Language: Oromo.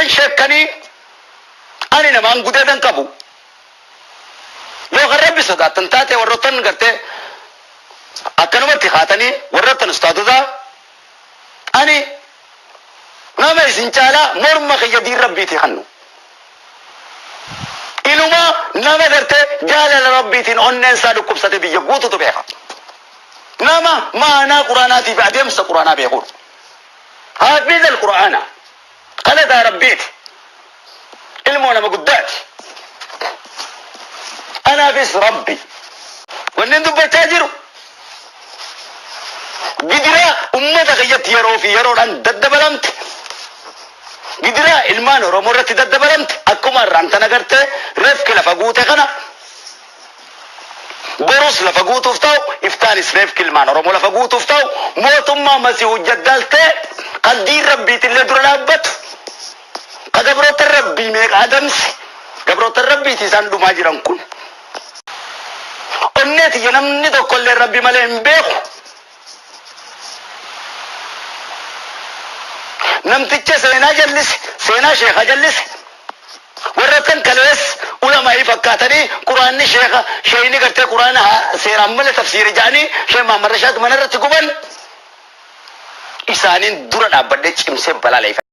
Warroottan sheekkanii ani namaan gudeedan qabu. Yoo kan Rabbi sodaattan taate, warroottan gartee akkanumatti kaatanii, warroottan ustaadotaa, ani nama isin caalaa morma kiyya diin Rabbiitii kannu. Inumaa nama gartee jaalala Rabbiitiin onneen isaa dhukkubsate biyya guututu beeka. Nama maanaa Quraanaatii fi adeemsa Quraanaa beekuudha. Haafiz al-Qur'aana kalataa Rabbiiti. Ilmoo nama guddaati. Anaafis Rabbi. Wanneen dubbachaa jiru gidiraa ummata kiyyatti yeroo fi yeroodhaan daddabalamte. Gidiraa ilmaan Oromoo irratti daddabalamte, akkuma irraan tana gartee reefki lafa guute kana borus lafa guutuuf ta'u, iftaanis reefki ilmaan Oromoo lafa guutuuf ta'u, mootummaa Masiihu jaddaaltee kan diin Rabbiitillee dura dhaabbatu, ka gabroota Rabbii meeqa adamse, gabroota Rabbiiti isaan dhumaa jiran kun. Onnee tiyya namni tokkollee Rabbi malee hin beeku. Namticha seenaa jallise, seenaa sheekha jallise, warra tan kalees ulamaa'ii fakkaatanii Quraanni sheekha sheeyni gartee Quraana seeraan malee tafsiire jedhanii Sheekh Mahammad Rashaad mana irratti guban, isaaniin dura dhaabbadhee cimsee balaaleffadhe.